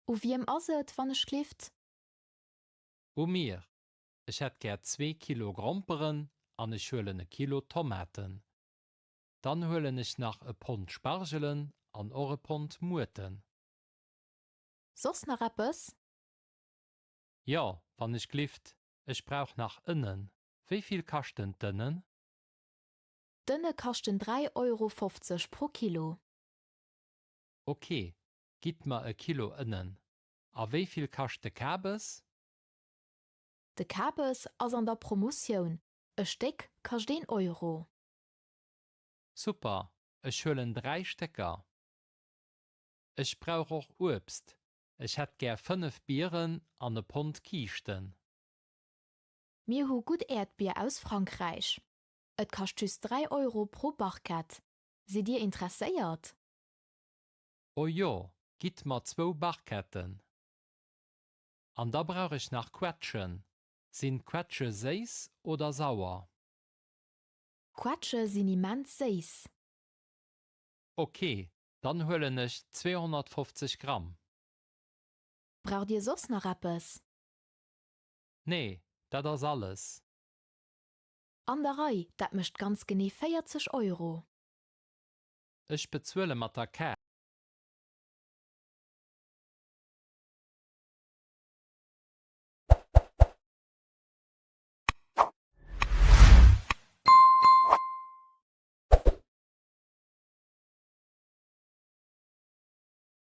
U wiem ass et, wann ech glift? U mir. Ech hätt gär zwee Kilo Gromperen an ech huelen e Kilo Tomaten. Dann huelen ech nach e Pond Spargelen an och e Pond Muerten. Soss nach eppes? Jo, wann ech glift, ech brauch nach Ënnen. Wéi vill kaschten d'Ënnen? D'Ënne kaschten 3 Euro 50 pro Kilo. Ok, gitt mer e Kilo Ënnen. A wéi vill kascht de Kabes? De Kabes ass an der Promotioun, e Stéck kascht een Euro. Super, ech huelen 3 Stécker. Ech brauch och Uebst, ech hätt gär 5 Bieren an e Pond Kiischten. Mir hu gutt Äerdbier aus Frankräich. Et kascht just 3 Euro pro Barquette. Sidd Dir interesséiert? Oh jo, gitt mer zwou Barquetten. An da brauch ech nach Quetschen. Sinn d'Quetsche séiss oder sauer? D'Quetsche sinn immens séiss. Ok, dann huelen ech 250 Gramm. Braucht Dir soss nach eppes? Nee, dat ass alles. An der Rei, dat mécht ganz genee 40 Euro. Ech bezuele mat der Kaart.